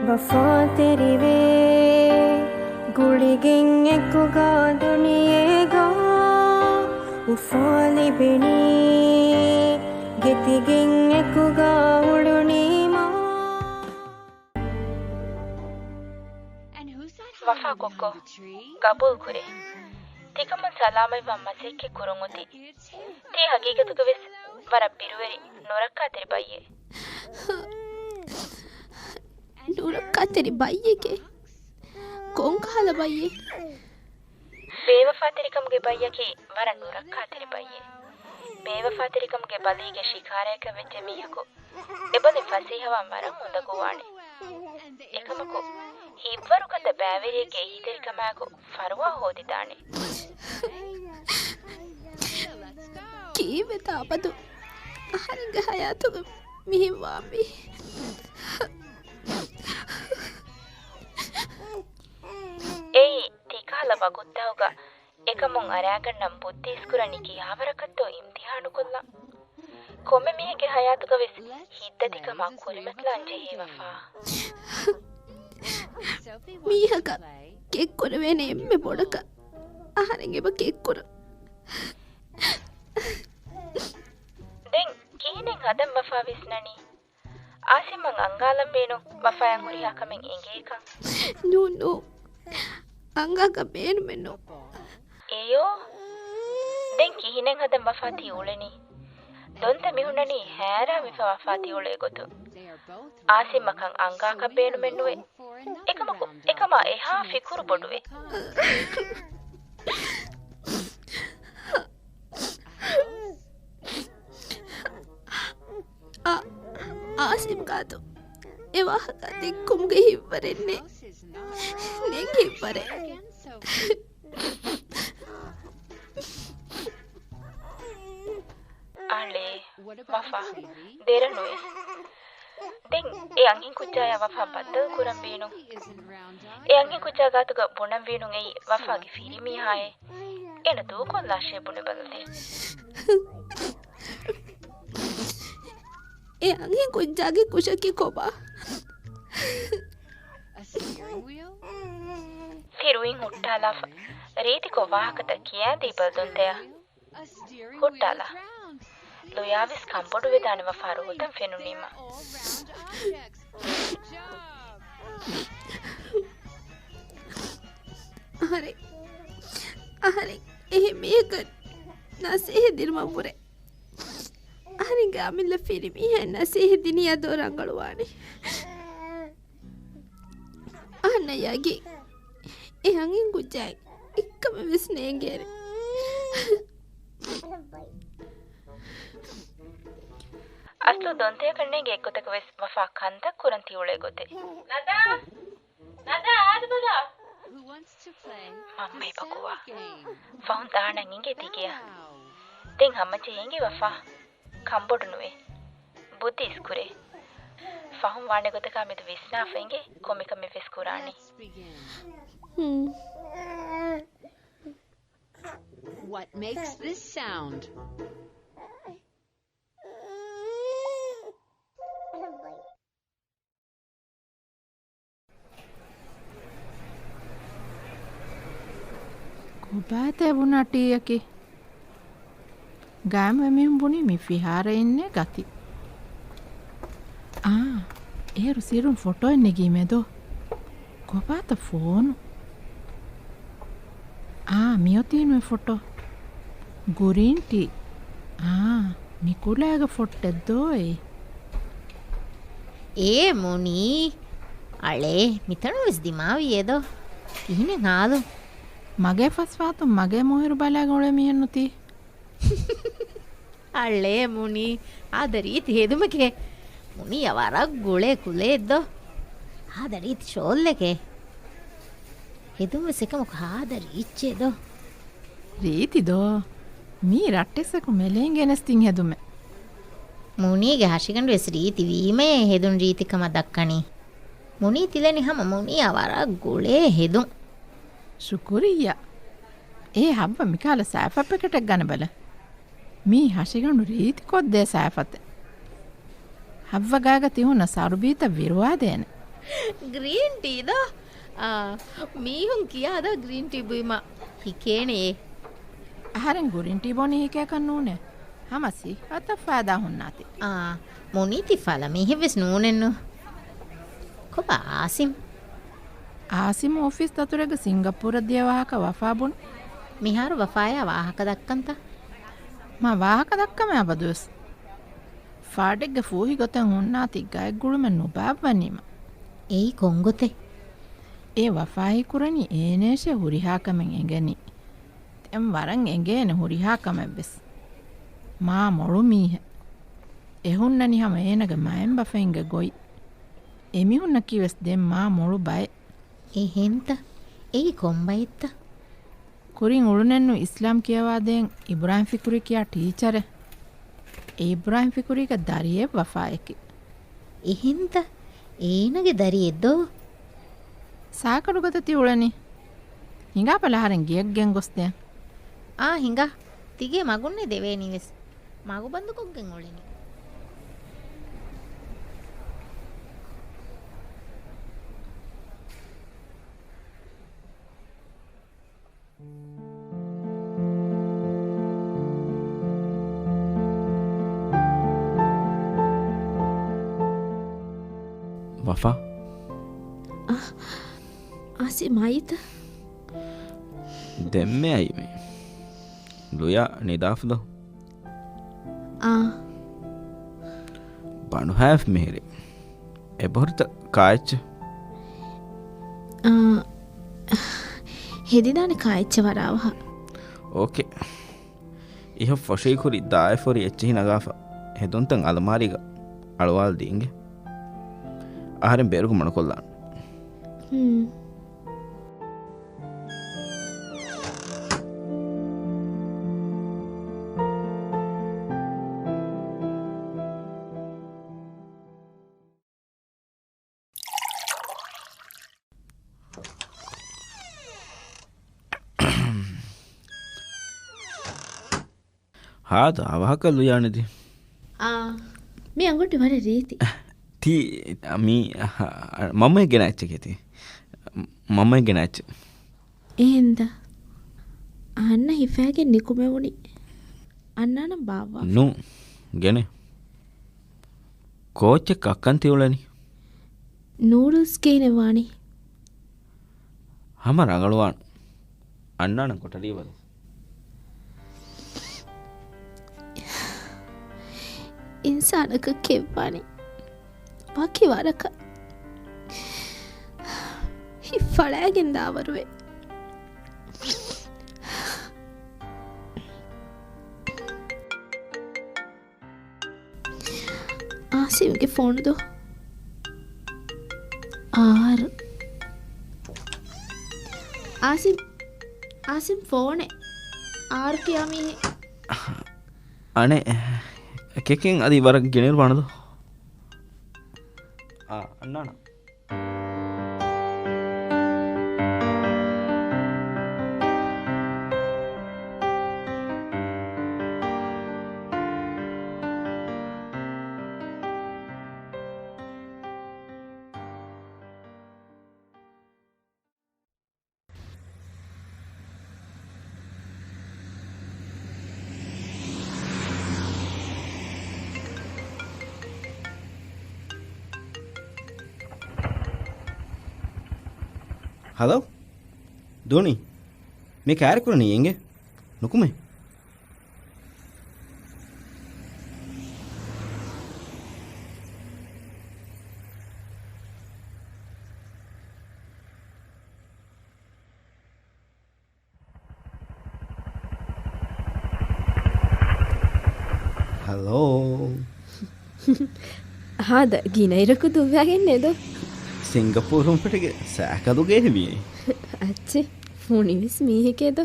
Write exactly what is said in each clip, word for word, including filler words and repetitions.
ވަފާތެރިވޭ ގުޅިގެން އެކުގަ ދުނިޔޭގަ އުފާ ލިބެނީ، ގެތިގެން އެކުގަ އުޅުނީމާ. ވަފާ ކޮއްކޮ، ގަބޫލުކުރޭ. ތިކަމުން ސަލާމަތްވާން މަސައްކަތް ކުރަން އޮތީ. ތީ ހަގީގަތުގަ ވެސް ވަރަށް ބިރުވެރި ނުރައްކާތެރި ބައްޔެއް. ނުރައްކާތެރި ބައްޔެކޭ؟ ކޮންކަހަލަ ބައްޔެއް؟ ބޭވަފާތެރިކަމުގެ ބައްޔަކީ ވަރަށް ނުރައްކާތެރި ބައްޔެއް. ބޭވަފާތެރިކަމުގެ ބަލީގެ ޝިކާރަޔަކަށް ވެއްޖެ މީހަކު އެބަލިން ފަސޭހަވާން ވަރަށް އުނދަގޫވާނެ. އެކަމަކު، ހިތްވަރުގަދަ ބައިވެރިއެއްގެ އެހީތެރިކަމާއެކު ފަރުވާ ހޯދިދާނެ. ކީއްވެތަ އަބަދު އަހަރެންގެ ހަޔާތުގަ މިހެން ވާންވީ؟ އެއީ، ތިކަހަލަ ވަގުތުތަކުގަ އެކަމުން އަރާގަންނަން ބުއްދި އިސްކުރަނީ ކިހާވަރަކަށްތޯ އިމްތިހާނުކޮށްލަން. ކޮންމެ މީހެއްގެ ހަޔާތުގަ ވެސް ހިތްދަތިކަމާ ކުރިމަތިލާން ޖެހޭ ވަފާ. މީހަކަށް ކެއްކުރެވޭނެ އެންމެ ބޮޑަކަށް އަހަރެން އެބަ ކެއްކުރަން. ދެން ކިހިނެއް ހަދަން ވަފާ ވިސްނަނީ؟ އާސިމަށް އަންގާލަން ބޭނުން ވަފާއަށް ހުރިހާ ކަމެއް އެނގޭކަން. ނޫން، ނޫން. އަންގާކަށް ބޭނުމެއް ނޫން. އެޔޯ. ދެން ކިހިނެއް ހަދަން ވަފާ ތި އުޅެނީ؟ ދޮންތަ މި ހުންނަނީ ހައިރާންވެފަ ވަފާ ތި އުޅޭ ގޮތުން. އާސިމަކަށް އަންގާކަށް ބޭނުމެއް ނުވޭ. އެކަމަކު، އެކަމާ އެހާ ފިކުރު ބޮޑުވޭ. އާ، އާސިމް ގާތު އެ ވާހަކަ ދެއްކުމުގެ ހިތްވަރެއް ނެތް. ނެތް ހިތްވަރެއް. އަޅޭ، ވަފާ، ދެރަ ނުވޭ. ދެން އެ އަންހެންކުއްޖާޔާ ވަފާ ބައްދަލު ކުރަން ވީނު. އެ އަންހެންކުއްޖާ ގާތުގަ ބުނަން ވީނު އެއީ ވަފާގެ ފިރިމީހާއޭ. އޭނަ ދޫކޮށްލާށޭ ބުނެބަލަލެ. އެ އަންހެންކުއްޖާގެ ކުށަކީ ކޮބާ؟ ފިރުއިން ހުއްޓާލާފަ ރީތިކޮށް ވާހަކަތައް ކިޔާދީބަލަ ދޮންތަޔާ. ހުއްޓާލާ. ލުޔާވެސް ކަންބޮޑުވެދާނެ ވަފާ ރޯދަން ފެނުނީމަ. އަހަރެން، އަހަރެން އެހެން މީހަކަށް ނަސޭހަތް ދިނުމަށްވުރެ. އަހަރެންގެ އަމިއްލަ ފިރިމީހާ ނަސޭހަތް ދިނިޔާ ދޯ ރަނގަޅުވާނެ. އަހަންނަށް ޔަގީން އެ އަންހެންކުއްޖާއަށް އެއްކަމެއް ވެސް ނޭނގޭނެ. އަސްލު ދޮންތަޔަކަށް ނޭނގޭ އެއްގޮތަކަށް ވެސް ވަފާ ކަންތައް ކުރަން ތިއުޅޭ ގޮތެއް. ނަދާ! ނަދާ، އާދެ ބަލަ! މަންމަ އެބަ ގޮވާ. ފަހުން ދާނަން އިނގޭ ތިގެއަށް. ދެން ހަމަޖެހި އިނގޭ ވަފާ. ކަންބޮޑު ނުވޭ. ބުއްދި އިސްކުރޭ. ފަހުން ވާނެ ގޮތަކާ މެދު ވިސްނާފަ އިނގޭ ކޮންމެ ކަމެއް ވެސް ކުރާނީ. ހުން. What makes this sound? ކޮބާތަ ބުނާ ޓީއަކީ؟ ގާތްމު އެމީހުން ބުނީ މި ފިހާރައިންނޭ ގަތީ. އާ، އޭރު ސިއްރުން ފޮޓޯއެއް ނެގީމޭ ދޯ. ކޮބާތަ ފޯނު؟ އާ، މިއޮތީނު އެ ފޮޓޯ. ގުރީން ޓީ. އާ، ނިކުލާގެ ފޮއްޓެއް ދޯ އެއީ. އޭ މުނީ، އަޅޭ، މިތަނުން ވެސް ދިމާވިއޭ ދޯ. ކިހިނެއް ހާލު؟ މަގޭ ފަސްފާތުން މަގޭ މޮހިރު ބަލާގެން އުޅޭ މީހެއްނުތީ. އަޅޭ މުނީ، އާދަ ރީތި ހެދުމެކޭ. މުނީއަށް ވަރަށް ގުޅޭ ކުލައެއް ދޯ. އާދަ ރީތި ޝޯލްއެކޭ. ހެދުން ވެސް އެކަމަކު އާދަ ރީއްޗޭ ދޯ. ރީތި ދޯ. މީ ރައްޓެއްސަކު މެލޭން ގެނެސްދިން ހެދުމެއް. މުނީގެ ހަށިގަނޑު ވެސް ރީތި ވީމަޔޭ ހެދުން ރީތިކަމަށް ދައްކަނީ. މުނީ ތިލަނީ ހަމަ މުނީއަށް ވަރަށް ގުޅޭ ހެދުން. ޝުކުރިއްޔާ. އޭ ހައްވަ މިކަހަލަ ސައިފަ ޕެކެޓެއް ގަނެބަލަ. މީ ހަށިގަނޑު ރީތިކޮށްދޭ ސައިފަތެއް. ހައްވަ ގާގަ ތިހުންނަ ސަރުބީތައް ވިރުވާދޭނެ. ގްރީން ޓީ ދޯ؟ އާ، މީހުން ކިޔާ ދޯ ގްރީން ޓީ ބުއިމަށް ހިކޭނެޔޭ. އަހަރެން ގްރީން ޓީ ބޯނީ ހިކޭކަށް ނޫނޭ. ހަމަ ސިއްހަތަށް ފައިދާ ހުންނާތި. އާ، މުނީތި ފަލަ މީހެއްވެސް ނޫނެއްނު. ކޮބާ އާސިމް؟ އާސިމް އޮފީސް ދަތުރެއްގަ ސިންގަޕޫރަށް ދިޔަ ވާހަކަ ވަފާ ބުނި. މިހާރު ވަފާޔާ ވާހަކަ ދައްކަންތަ؟ މާ ވާހަކަ ދައްކަމޭ އަބަދުވެސް. ފާޑެއްގެ ފޫހި ގޮތެއް ހުންނާތި ގައެއް ގުޅުމެއް ނުބާއްވަނީމަ. އެއީ ކޮންގޮތެއް؟ އޭ ވަފާ ހީކުރަނީ އޭނަޔަށޭ ހުރިހާ ކަމެއް އެނގެނީ. ދެން ވަރަށް އެނގޭނެ ހުރިހާ ކަމެއްވެސް. މާ މޮޅު މީހެއް. އެ ހުންނަނީ ހަމަ އޭނަގެ މައިންބަފައިންގެ ގޮތް. އެމީހުންނަކީވެސް ދެން މާ މޮޅު ބައެއް. އެހެންތަ؟ އެއީ ކޮން ބައެއްތަ؟ ކުރިން އުޅުނެއްނު އިސްލާމް ކިޔަވާދޭން އިބްރާހިމް ފިކުރީ ކިޔާ ޓީޗަރެއް. އެ އިބްރާހިމް ފިކުރީގެ ދަރިއެއް ވަފާޔަކީ. އެހެންތަ؟ އޭނަގެ ދަރިއެއްދޯ؟ ސާކަޑުގަދަ ތި އުޅެނީ. ހިނގާބަލަ އަހަރެން ގެޔަށް ގެންގޮސްދޭން. އާ، ހިނގާ. ތިގޭ މަގުންނޭ ދެވޭނީވެސް. މަގުބަންދުކޮށްގެން އުޅެނީ. ވަފާ. އާ، އާސިމް އައީތަ؟ ދެންމެ އައީމޭ. ލުޔާ ނިދާފުދޯ؟ އާ. ބަނޑުހައިފި މިހިރީ. އެބަހުރިތަ ކާއެއްޗެއް؟ އާ، ހެދިދާނެ ކާއެއްޗެއް ވަރަށް އަވަހަށް. އޯކޭ. އިހަށް ފޮށި ކުރި ދާއި ފޮރި އެއްޗިހި ނަގާފަ. ހެދުންތައް އަލަމާރީގަ އަޅުވާލަދީ އިނގޭ. އަހަރެން ބޭރުގަ މަޑުކޮށްލާނަން. ހުން. ހާދަ އަވަހަކަށް ލުޔާނެދި. އާ، މި އަނގޮޓި ވަރަށް ރީތި. ތީ، މީ، މަންމައަށް ގެނައި އެއްޗެކޭ ތީ. މަންމައަށް ގެނައި އެއްޗެއް. އެހެންދަ؟ އަހަންނަށް ހިފައިގެން ނިކުމެވުނީ. އަންނާނަން ބާއްވާފަ. ނޫ، ގެނެ. ކޯއްޗެއް ކައްކަން ތި އުޅެނީ؟ ނޫޑްލްސް ގެއިނެއް ވާނީ. ހަމަ ރަނގަޅުވާން. އަންނާނަން ކޮޓަރީ ބަލަ. އިންސާނަކަށް ކެއްވާނީ ވަކި ވަރަކަށް. ހިތް ފަޅައިގެން ދާވަރުވޭ. އާސިމްގެ ފޯނު ދޯ؟ އާރް. އާސިމް، އާސިމް ފޯނެއް. އާރް ކިޔާ މީހެއް. އަނެއް، ކެކެން އަދި ވަރަށް ގިނައިރު ވާނެ ދޯ؟ އާ، އަންނާނަން. ހަލޯ؟ ދޫނި، މި ކާރި ކުރަނީ އިނގޭ؟ ނުކުމޭ. ހަލޯ. ހާދަ، ގިނައިރަކު ދުއްވައިގެންނޭ ދޯ؟ ސިންގަޕޫރުން ފެށިގެން ސައިކަލުގައި ހެވިއޭ. އައްޗެ، ފުނިވެސް މީހެކޭ ދޯ؟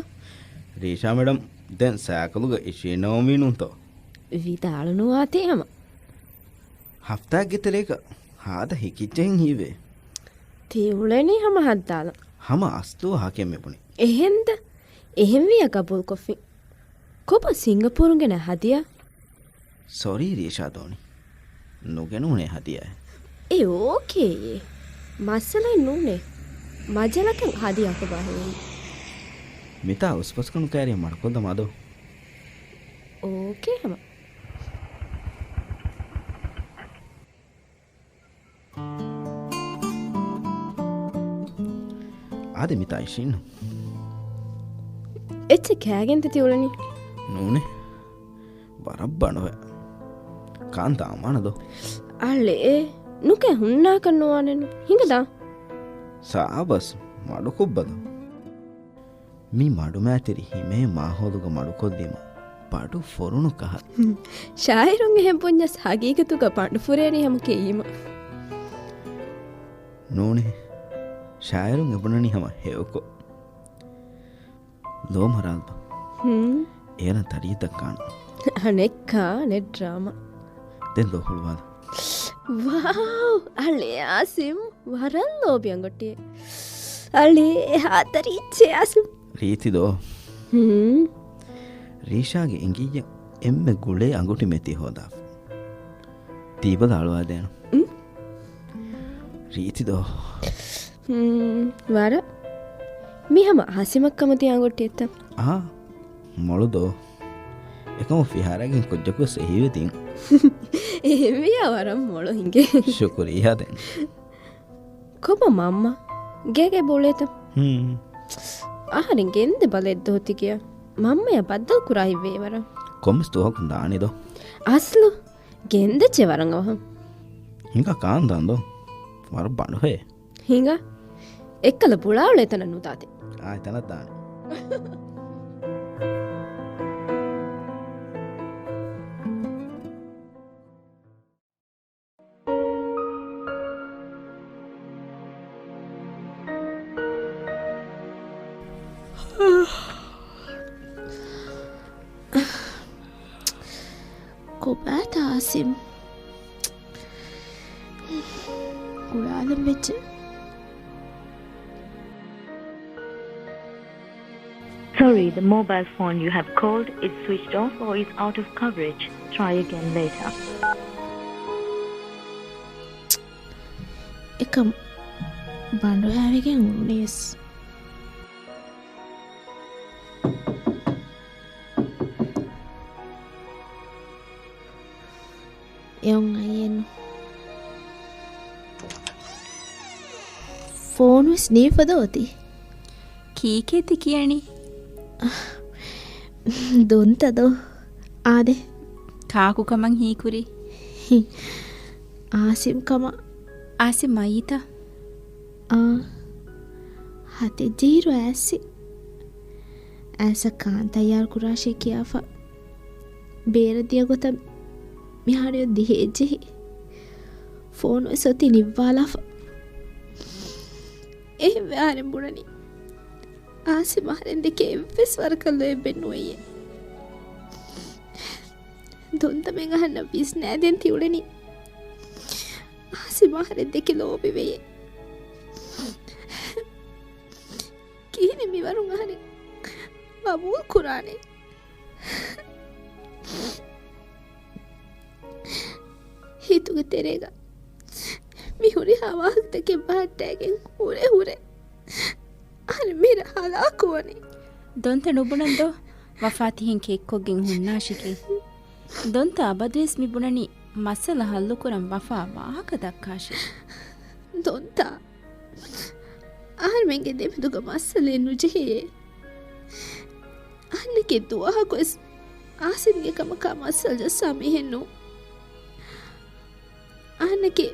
ރީޝާ މެޑަމް، ދެން ސައިކަލުގަ އިށީންނަވަންވީ ނޫންތޯ؟ ވިދާޅު ނުވާތީ ހަމަ. ހަފްތާއެއްގެ ތެރޭގަ ހާދަ ހިކިއްޖެހިން ހީވޭ. ތި އުޅެނީ ހަމަ ހައްދާލަން. ހަމަ އަސްލު ވާހަކައެއް މިބުނީ. އެހެންދަ؟ އެހެންވިއްޔާ ގަބޫލުކޮށްފިން. ކޮބާ ސިންގަޕޫރުން ގެނައި ހަދިޔާ؟ ސޮރީ ރީޝާ ދޯނި. ނުގެނޫނޭ ހަދިޔާއެއް. އެ އޯކޭ. މައްސަލައެއް ނޫނޭ. މަޖަލަކަށް ހަދިޔާކޮށް ބާހެވެނީ. މިތާ އުސްފަސްކަނު ކައިރިއަށް މަޑުކޮށްލަމާ ދޯ. އޯކޭ ހަމަ. އާދެ މިތާ އިށީންނު. އެއްޗެއް ކާގެންތަ ތި އުޅެނީ؟ ނޫނޭ. ވަރަށް ބަނޑުހެ. ކާންތަ އަމާނަ ދޯ؟ އަޅެ، ނުކެ ހުންނާކަށް ނުވާނެނު. ހިނގަދާ؟ ސާބަސް، މަޑުކޮށްބަލަ. މި މަޑުމައިތިރި ހިމޭ މާހައުލުގަ މަޑުކޮށްލީމަ ބަޑު ފޮރުނު ކަހަލަ. ޝާއިރުން އެހެން ބުންޏަސް ހަގީގަތުގަ ބަނޑު ފުރޭނީ ހަމަ ކެއީމަ. ނޫނޭ، ޝާއިރުން އެބުނަނީ ހަމަ ހެޔޮކޮށް. ލޯ މަރާލްބަ. ހުން. އޭނަ ތަރީތައް ކާނު. އަނެއްކާ ނެއް ޑްރާމާ. ދެން ލޯ ހުޅުވާލަ. ވާވް! އަޅެ އާސިމް، ވަރަށް ލޯބި އަނގޮޓިއެއް. އަޅެ އެހާ ތަރީ އިއްޗެއް އާސިމް. ރީތި ދޯ؟ ހުން. ރީޝާގެ އިނގިއްޔަށް އެންމެ ގުޅޭ އަނގޮޓި މެތި ހޯދާފަ. ތީބަލަ އަޅުވާދޭނު. ރީތި ދޯ؟ ހުން، ވަރަށް. މި ހަމަ އާސިމަށް ކަމުދިޔަ އަނގޮޓިއެއްތަ؟ އާ، މޮޅު ދޯ؟ އެކަމަށް ފިހާރައިގެން ކުއްޖަކުވެސް އެހީވެ ދިން. އެހެންވިއްޔާ ވަރަށް މޮޅު ހިނގޭ. ޝުކުރިއްޔާ ދެން. ކޮބާ މަންމަ؟ ގޭގަ އުޅޭތަ؟ ހުން. އަހަރެން ގެންދެ ބަލަ އެއްދުވަހު ތިކިޔާ. މަންމަޔާ ބައްދަލު ކުރާ ހިތްވޭ ވަރަށް. ކޮންމެސް ދުވަހަކުން ދާނެ ދޯ؟ އަސްލު ގެންދައްޗޭ ވަރަށް އަވަހަށް. ހިނގާ ކާން ދާން ދޯ؟ ވަރަށް ބަނޑުހޭ. ހިނގާ. އެއްކަލަ ބުޅާ އުޅޭ ތަނަށް ނުދާތި. އާ، އެތަނަށް ދާނެ. ކޮބާތަ އާސިމް؟ އުޅާލަން ވެއްޖެ. Sorry, the mobile phone you have called is switched off or is out of coverage. Try again later. އެކަމް ބަނޑުހައިވެގެން އުޅުނީސް. އެއޮން އައިއެއްނު. ފޯނުވެސް ނީފަދަ އޮތީ. ކީކޭ ތި ކިޔަނީ؟ ދޮންތަ ދޯ؟ އާދެ. ކާކު ކަމަށް ހީކުރީ؟ އާސިމް ކަމަށް. އާސިމް މައިތަ؟ އާ. ހަތެއް ޖެހިރު އައިސް. އައިސް ކާން ތައްޔާރު ކުރާށޭ ކިޔާފަ. ބޭރަށް ދިޔަ ގޮތަށް މިހާރު ދިހައެއް ޖެހި. ފޯނު ވެސް އޮތީ ނިއްވާލާފަ. އެހެންވެ އަހަރެން ބުނަނީ، އާސިމް އަހަރެން ދެކެ އެއްވެސް ވަރަކަށް ލޯތްބެއް ނުވެޔޭ. ދޮންތަ މެން އަހަންނަށް ވިސްނައިދޭން ތިއުޅެނީ. އާސިމް އަހަރެން ދެކެ ލޯބިވެޔޭ. ކިހިނެއް މިވަރުން އަހަރެން ގަބޫލު ކުރާނެ؟ ހިތުގެ ތެރޭގަ މި ހުރިހާ ވާހަކަތަކެއް ބަހައްޓައިގެން ހުރެ ހުރެ އަހަރެން މިހިރަ ހަލާކުވަނީ. ދޮންތަ ނުބުނަން ދޯ؟ ވަފާ ތިހެން ކެތްކޮށްގެން ހުންނާށިކީ. ދޮންތަ އަބަދުވެސް މި ބުނަނީ މައްސަލަ ހައްލުކުރަން ވަފާ ވާހަކަ ދައްކާށޭ. ދޮންތަ އަހަރުމެންގެ ދެމެދުގަ މައްސަލައެއް ނުޖެހެޔޭ. އަހަންނަކީ ދުވަހަކުވެސް އާސިމްގެ ކަމަކާ މައްސަލަ ޖައްސާ މީހެއް ނޫން. އަހަންނަކީ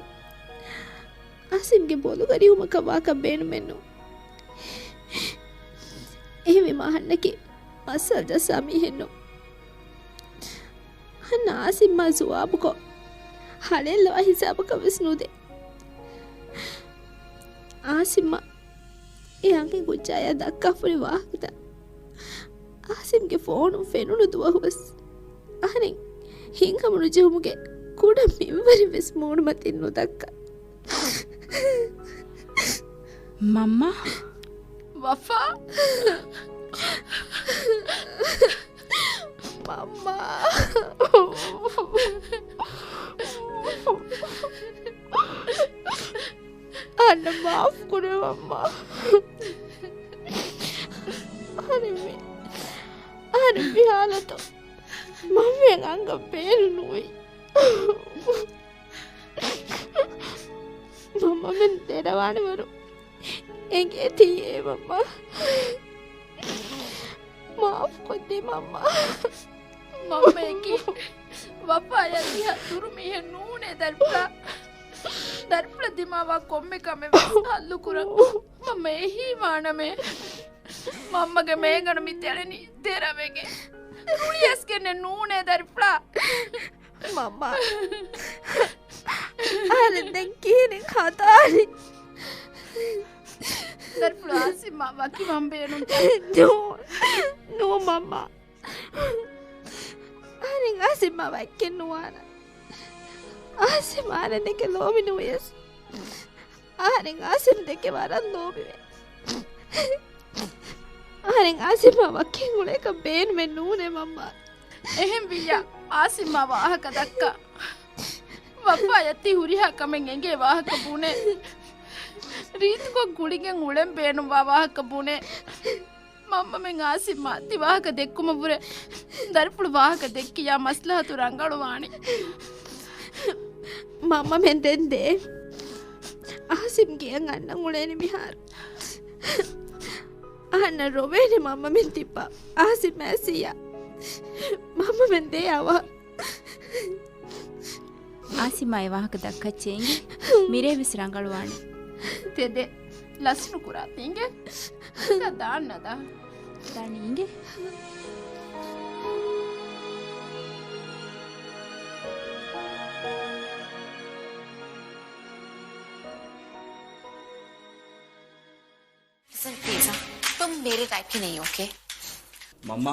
އާސިމްގެ ބޮލުގަ ރިހުމަކަށް ވާކަށް ބޭނުމެއް ނޫން. އެހެންވީމަ އަހަންނަކީ މައްސަލަ ޖައްސާ މީހެއް ނޫން. އަހަންނަށް އާސިމްއާ ޒުވާބުކޮށް ހަޅޭއްލަވާ ހިސާބަކަށް ވެސް ނުދޭ. އާސިމްއަށް އެ އަންހެންކުއްޖާޔާ ދައްކާފަ ހުރި ވާހަކަތައް އާސިމްގެ ފޯނުން ފެނުނު ދުވަހުވެސް އަހަރެން ހިތްހަމަނުޖެހުމުގެ ކުޑަ މިންވަރެއް ވެސް މޫނުމަތިން ނުދައްކާ. މަންމާ؟ ވަފާ؟ މަންމާ. އަންނަ މާފު ކުރޭ މަންމާ. އަހަރެން މި، އަހަރެން މި ހާލަތު މަންމައަށް އަންގަން ބޭނުން ނުވި. މަންމަމެން ދެރަވާނެވަރު އެނގޭތީ އޭ މަންމާ. މާފު ކޮށްދޭ މަންމާ. މަންމައަކީ ވަފާޔާ ތިހާ ދުރު މީހެއް ނޫނޭ ދަރިފުޅާ. ދަރިފުޅަށް ދިމާވާ ކޮންމެ ކަމެއް ވެސް ހައްލު ކުރަން މަންމަ އެހީ ވާނަމޭ. މަންމަގެ މޭގަނޑު މި ތެޅެނީ ދެރަވެގެން. ރުޅިއަސްގެންނެއް ނޫނޭ ދަރިފުޅާ. މަންމާ. އަހަރެން ދެން ކިހިނެއް ހަދާނީ؟ ދަރިފުޅު އާސިމްއާ ވަކިވާން ބޭނުންތަ؟ ނޫ، ނޫ މަންމާ. އަހަރެން އާސިމްއާ ވައްކެއް ނުވާނަ. އާސިމް އަހަރެން ދެކެ ލޯބި ނުވިޔަސް، އަހަރެން އާސިމް ދެކެ ވަރަށް ލޯބިވޭ. އަހަރެން އާސިމްއާ ވައްކެއް އުޅޭކަށް ބޭނުމެއް ނޫނޭ މަންމާ. އެހެން ވިއްޔާ، އާސިމްއާ ވާހަކަ ދައްކާ. ވަފާޔަށް ތި ހުރިހާ ކަމެއް އެނގޭ ވާހަކަ ބުނޭ. ރީތިކޮށް ގުޅިގެން އުޅެން ބޭނުންވާ ވާހަކަ ބުނޭ. މަންމަމެން އާސިމްއާ ތި ވާހަކަ ދެއްކުމަށްވުރެ ދަރިފުޅު ވާހަކަ ދެއްކިޔާ މަސްލަހަތު ރަނގަޅުވާނެ. މަންމަމެން ދެން ދޭ. އާސިމް ގެއަށް އަންނަން އުޅޭނެ މިހާރު. އަހަންނަށް ރޮވޭނެ މަންމަމެން ތިއްބާ އާސިމް އައިސްއިއްޔާ. މަންމަމެން ދޭ އަވަހަށް. އާސިމްއާ އެ ވާހަކަ ދައްކައްޗޭ އިނގޭ. މިރޭ ވެސް ރަނގަޅުވާނެ. ތެދެއް ލަސްނުކުރާތީ އިނގޭ. ދާންނަދާ. ދާނީ އިނގޭ. لسن پلیز، ہاں، تم میرے ٹائپ کی نہیں ہو، اوکے؟ މަންމާ.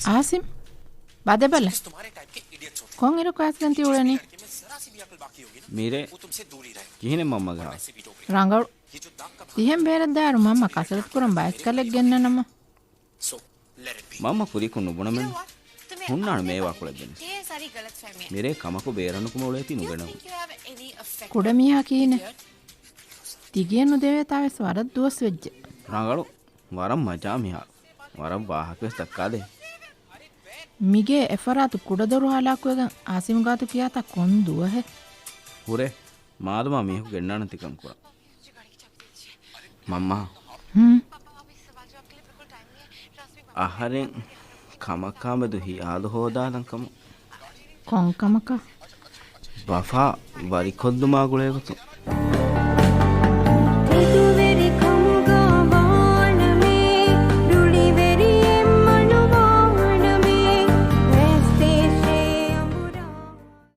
އާސިމް، ބަދެބަލަ. ކޮންއިރަކު އައިސްގެން ތި އުޅެނީ؟ މިރޭ. ކިހިނެއް މަންމަގެ ހާލު؟ ރަނގަޅު. ތިހެން ބޭރަށް ދާއިރު މަންމަ ކަސަރަތު ކުރަން ބައިސްކަލެއް ގެންނަނަމަ. މަންމަ ކުރިއަކުން ނުބުނަމެން ހުންނާނެ މޭވާ ކުޅެއް ދެނީ. މިރޭ ކަމަކު ބޭރަށް ނުކުމެ އުޅޭތީ ނުގެނައު. ކުޑަމީހާ ކިހިނެއް؟ ތިގެއަށް ނުދެވޭތާ ވެސް ވަރަށް ދުވަސް ވެއްޖެ. ރަނގަޅު. ވަރަށް މަޖާ މިހާރު. ވަރަށް ވާހަކަވެސް ދައްކާލޭ. މިގޭ އެފަރާތު ކުޑަދޮރު ހަލާކުވެގެން އާސިމް ގާތު ކިޔާތާ ކޮން ދުވަހެއް؟ ހުރޭ. މާދަމާ މީހަކު ގެންނާނަން ތިކަން ކުރަން. މަންމާ. ހުން. އަހަރެން ކަމަކާމެދު ހިޔާލު ހޯދާލަން ކަމަށް. ކޮން ކަމަކަށް؟ ވަފާ ވަރިކޮށްލުމާ ގުޅޭގޮތުން.